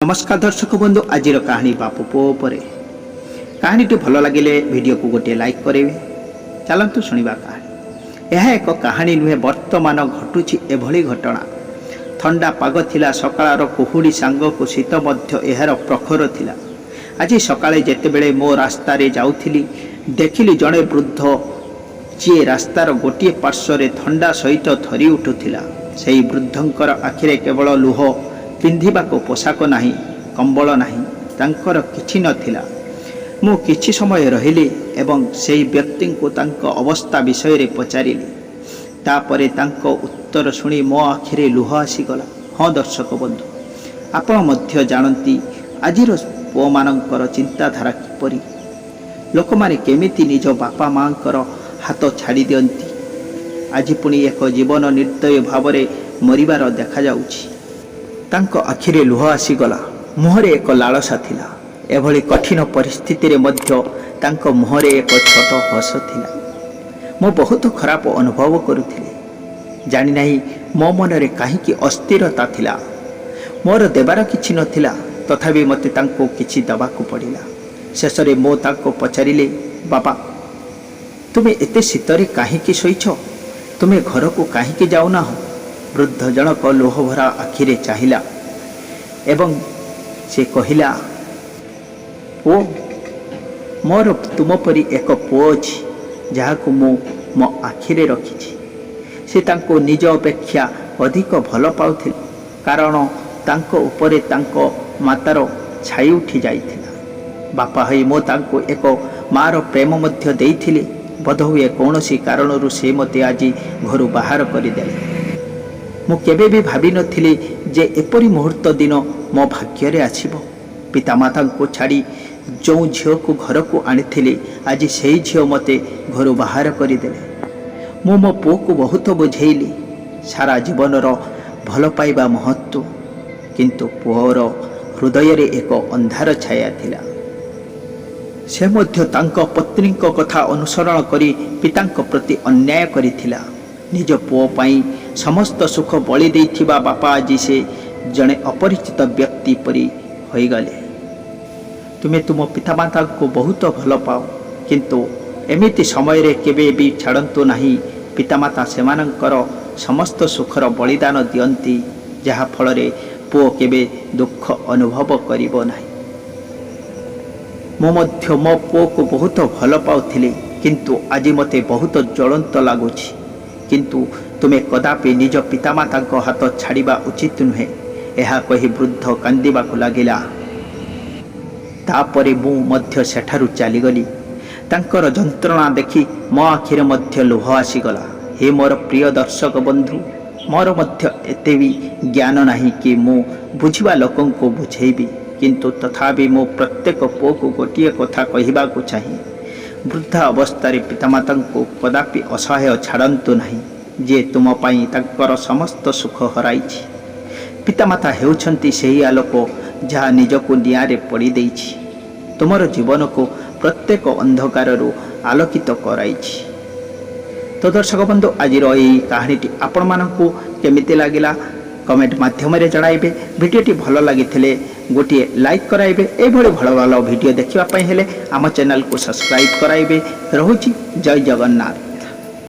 ନମସ୍କାର ଦର୍ଶକ ବନ୍ଧୁ, ଆଜିର କାହାଣୀ ବାପ ପୁଅ ଉପରେ। କାହାଣୀଟି ଭଲ ଲାଗିଲେ ଭିଡ଼ିଓକୁ ଗୋଟିଏ ଲାଇକ୍ କରିବେ। ଚାଲନ୍ତୁ ଶୁଣିବା କାହାଣୀ। ଏହା ଏକ କାହାଣୀ ନୁହେଁ, ବର୍ତ୍ତମାନ ଘଟୁଛି ଏଭଳି ଘଟଣା। ଥଣ୍ଡା ପାଗ ଥିଲା। ସକାଳର କୁହୁଡ଼ି ସାଙ୍ଗକୁ ଶୀତ ମଧ୍ୟ ଏହାର ପ୍ରଖର ଥିଲା। ଆଜି ସକାଳେ ଯେତେବେଳେ ମୋ ରାସ୍ତାରେ ଯାଉଥିଲି, ଦେଖିଲି ଜଣେ ବୃଦ୍ଧ, ଯିଏ ରାସ୍ତାର ଗୋଟିଏ ପାର୍ଶ୍ୱରେ ଥଣ୍ଡା ସହିତ ଥରି ଉଠୁଥିଲା। ସେହି ବୃଦ୍ଧଙ୍କର ଆଖିରେ କେବଳ ଲୁହ। ପିନ୍ଧିବାକୁ ପୋଷାକ ନାହିଁ, କମ୍ବଳ ନାହିଁ, ତାଙ୍କର କିଛି ନଥିଲା। ମୁଁ କିଛି ସମୟ ରହିଲି ଏବଂ ସେହି ବ୍ୟକ୍ତିଙ୍କୁ ତାଙ୍କ ଅବସ୍ଥା ବିଷୟରେ ପଚାରିଲି। ତାପରେ ତାଙ୍କ ଉତ୍ତର ଶୁଣି ମୋ ଆଖିରେ ଲୁହ ଆସିଗଲା। ହଁ ଦର୍ଶକ ବନ୍ଧୁ, ଆପଣ ମଧ୍ୟ ଜାଣନ୍ତି ଆଜିର ପୁଅମାନଙ୍କର ଚିନ୍ତାଧାରା କିପରି, ଲୋକମାନେ କେମିତି ନିଜ ବାପା ମାଆଙ୍କର ହାତ ଛାଡ଼ି ଦିଅନ୍ତି। ଆଜି ପୁଣି ଏକ ଜୀବନ ନିର୍ଦ୍ଦୟ ଭାବରେ ମରିବାର ଦେଖାଯାଉଛି। ତାଙ୍କ ଆଖିରେ ଲୁହ ଆସିଗଲା। ମୁହଁରେ ଏକ ଲାଳସା ଥିଲା। ଏଭଳି କଠିନ ପରିସ୍ଥିତିରେ ମଧ୍ୟ ତାଙ୍କ ମୁହଁରେ ଏକ ଛୋଟ ହସ ଥିଲା। ମୁଁ ବହୁତ ଖରାପ ଅନୁଭବ କରୁଥିଲି। ଜାଣିନାହିଁ ମୋ ମନରେ କାହିଁକି ଅସ୍ଥିରତା ଥିଲା। ମୋର ଦେବାର କିଛି ନଥିଲା, ତଥାପି ମୋତେ ତାଙ୍କୁ କିଛି ଦେବାକୁ ପଡ଼ିଲା। ଶେଷରେ ମୁଁ ତାଙ୍କୁ ପଚାରିଲି, "ବାବା, ତୁମେ ଏତେ ଶୀତରେ କାହିଁକି ଶୋଇଛ? ତୁମେ ଘରକୁ କାହିଁକି ଯାଉନାହଁ?" ବୃଦ୍ଧ ଜଣକ ଲୁହଭରା ଆଖିରେ ଚାହିଁଲା ଏବଂ ସେ କହିଲା, "ପୁଅ, ମୋର ତୁମ ପରି ଏକ ପୁଅ ଅଛି, ଯାହାକୁ ମୁଁ ମୋ ଆଖିରେ ରଖିଛି। ସେ ତାଙ୍କୁ ନିଜ ଅପେକ୍ଷା ଅଧିକ ଭଲ ପାଉଥିଲେ, କାରଣ ତାଙ୍କ ଉପରେ ତାଙ୍କ ମାତାର ଛାଇ ଉଠି ଯାଇଥିଲା। ବାପା ହୋଇ ମୁଁ ତାଙ୍କୁ ଏକ ମାଆର ପ୍ରେମ ମଧ୍ୟ ଦେଇଥିଲି। ବୋଧହୁଏ କୌଣସି କାରଣରୁ ସେ ମୋତେ ଆଜି ଘରୁ ବାହାର କରିଦେଲେ। ମୁଁ କେବେ ବି ଭାବିନଥିଲି ଯେ ଏପରି ମୁହୂର୍ତ୍ତ ଦିନ ମୋ ଭାଗ୍ୟରେ ଆସିବ। ପିତାମାତାଙ୍କୁ ଛାଡ଼ି ଯେଉଁ ଝିଅକୁ ଘରକୁ ଆଣିଥିଲି, ଆଜି ସେଇ ଝିଅ ମୋତେ ଘରୁ ବାହାର କରିଦେଲେ। ମୁଁ ମୋ ପୁଅକୁ ବହୁତ ବୁଝେଇଲି ସାରା ଜୀବନର ଭଲ ପାଇବା ମହତ୍ଵ, କିନ୍ତୁ ପୁଅର ହୃଦୟରେ ଏକ ଅନ୍ଧାର ଛାୟା ଥିଲା। ସେ ମଧ୍ୟ ତାଙ୍କ ପତ୍ନୀଙ୍କ କଥା ଅନୁସରଣ କରି ପିତାଙ୍କ ପ୍ରତି ଅନ୍ୟାୟ କରିଥିଲା। ନିଜ ପୁଅ ପାଇଁ ସମସ୍ତ ସୁଖ ବଳି ଦେଇଥିବା ବାପା ଆଜି ସେ ଜଣେ ଅପରିଚିତ ବ୍ୟକ୍ତି ପରି ହୋଇଗଲେ। ତୁମେ ତୁମ ପିତାମାତାଙ୍କୁ ବହୁତ ଭଲ ପାଅ, କିନ୍ତୁ ଏମିତି ସମୟରେ କେବେ ବି ଛାଡ଼ନ୍ତୁ ନାହିଁ। ପିତାମାତା ସେମାନଙ୍କର ସମସ୍ତ ସୁଖର ବଳିଦାନ ଦିଅନ୍ତି, ଯାହାଫଳରେ ପୁଅ କେବେ ଦୁଃଖ ଅନୁଭବ କରିବ ନାହିଁ। ମୁଁ ମଧ୍ୟ ମୋ ପୁଅକୁ ବହୁତ ଭଲ ପାଉଥିଲି, କିନ୍ତୁ ଆଜି ମୋତେ ବହୁତ ଜ୍ୱଳନ୍ତ ଲାଗୁଛି। କିନ୍ତୁ ତୁମେ କଦାପି ନିଜ ପିତାମାତାଙ୍କ ହାତ ଛାଡ଼ିବା ଉଚିତ ନୁହେଁ।" ଏହା କହି ବୃଦ୍ଧ କାନ୍ଦିବାକୁ ଲାଗିଲା। ତାପରେ ମୁଁ ମଧ୍ୟ ସେଠାରୁ ଚାଲିଗଲି। ତାଙ୍କର ଯନ୍ତ୍ରଣା ଦେଖି ମୋ ଆଖିରେ ମଧ୍ୟ ଲୁହ ଆସିଗଲା। ହେ ମୋର ପ୍ରିୟ ଦର୍ଶକ ବନ୍ଧୁ, ମୋର ମଧ୍ୟ ଏତେ ବି ଜ୍ଞାନ ନାହିଁ କି ମୁଁ ବୁଝିବା ଲୋକଙ୍କୁ ବୁଝେଇବି, କିନ୍ତୁ ତଥାପି ମୁଁ ପ୍ରତ୍ୟେକ ପୁଅକୁ ଗୋଟିଏ କଥା କହିବାକୁ ଚାହେଁ: ବୃଦ୍ଧା ଅବସ୍ଥାରେ ପିତାମାତାଙ୍କୁ କଦାପି ଅସହାୟ ଛାଡ଼ନ୍ତୁ ନାହିଁ, ଯିଏ ତୁମ ପାଇଁ ତାଙ୍କର ସମସ୍ତ ସୁଖ ହରାଇଛି। ପିତାମାତା ହେଉଛନ୍ତି ସେହି ଆଲୋକ, ଯାହା ନିଜକୁ ନିଆଁରେ ପୋଡ଼ିଦେଇଛି, ତୁମର ଜୀବନକୁ ପ୍ରତ୍ୟେକ ଅନ୍ଧକାରରୁ ଆଲୋକିତ କରାଇଛି। ତ ଦର୍ଶକ ବନ୍ଧୁ, ଆଜିର ଏହି କାହାଣୀଟି ଆପଣମାନଙ୍କୁ କେମିତି ଲାଗିଲା, କମେଣ୍ଟ ମାଧ୍ୟମରେ ଜଣାଇବେ। ଭିଡ଼ିଓଟି ଭଲ ଲାଗିଥିଲେ ଗୋଟିଏ ଲାଇକ୍ କରାଇବେ। ଏଇଭଳି ଭଲ ଭଲ ଭିଡ଼ିଓ ଦେଖିବା ପାଇଁ ହେଲେ ଆମ ଚ୍ୟାନେଲକୁ ସବସ୍କ୍ରାଇବ୍ କରାଇବେ। ରହୁଛି, ଜୟ ଜଗନ୍ନାଥ।